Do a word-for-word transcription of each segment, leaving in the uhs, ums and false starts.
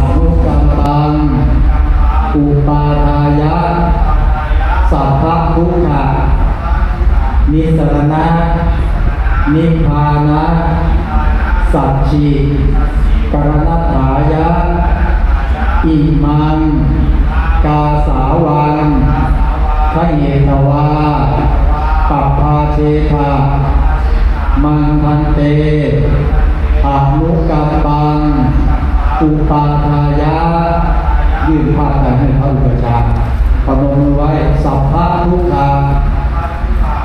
Anukampaṃ upādāya, sabbadukkha nissaraṇa nibbāna sacchikaraṇatthāya, imaṃ kāsāvaṃ gahetvā, pabbājetha maṃ bhante, anukampaṃ upādāya. ยื่นผ้าไตรให้พระอุปัชฌาย์ ประนมมือไว้ Sabbadukkha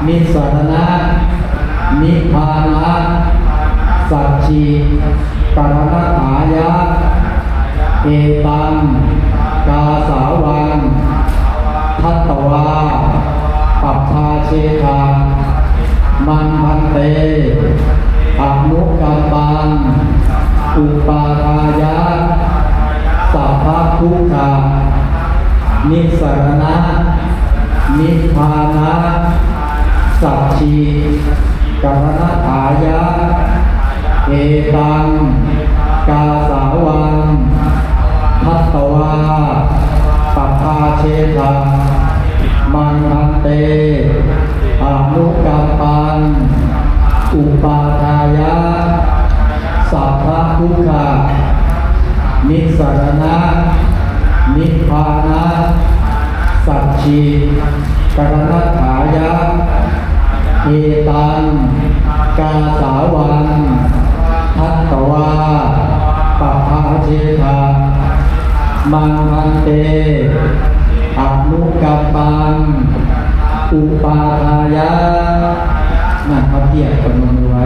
nissaraṇa nibbāna sacchikaraṇatthāya, etaṃ kāsāvaṃ datvā, pabbā Cetha maṃ bhante anukampaṃ upādāya sabbadukkha nissaraṇa nibbāna sacchikaraṇatthāya etaṃ kāsāvaṃ datvā pattacetha maṃ bhante anukampaṃ upādāya sabbadukkha nissaraṇa nibbāna sacchikaraṇatthāya etaṃ kāsāvaṃ datvā pattacetha maṃ bhante anukampaṃ upādāya. นั่งพับเพียบ พนมมือไว้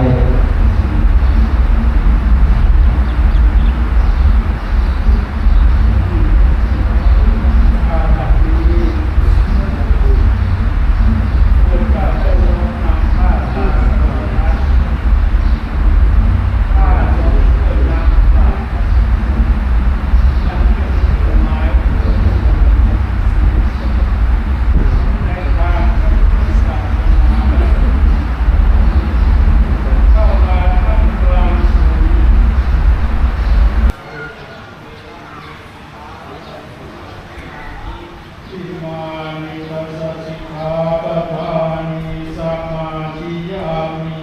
Imāni dasa sikkhāpadāni samādiyāmi.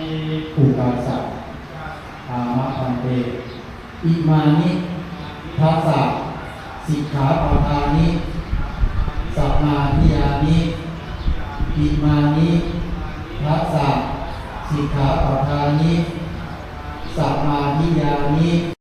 ผูกขาดสัตว์ Āma bhante. Imāni dasa sikkhāpadāni samādiyāmi. Imāni dasa sikkhāpadāni samādiyāmi.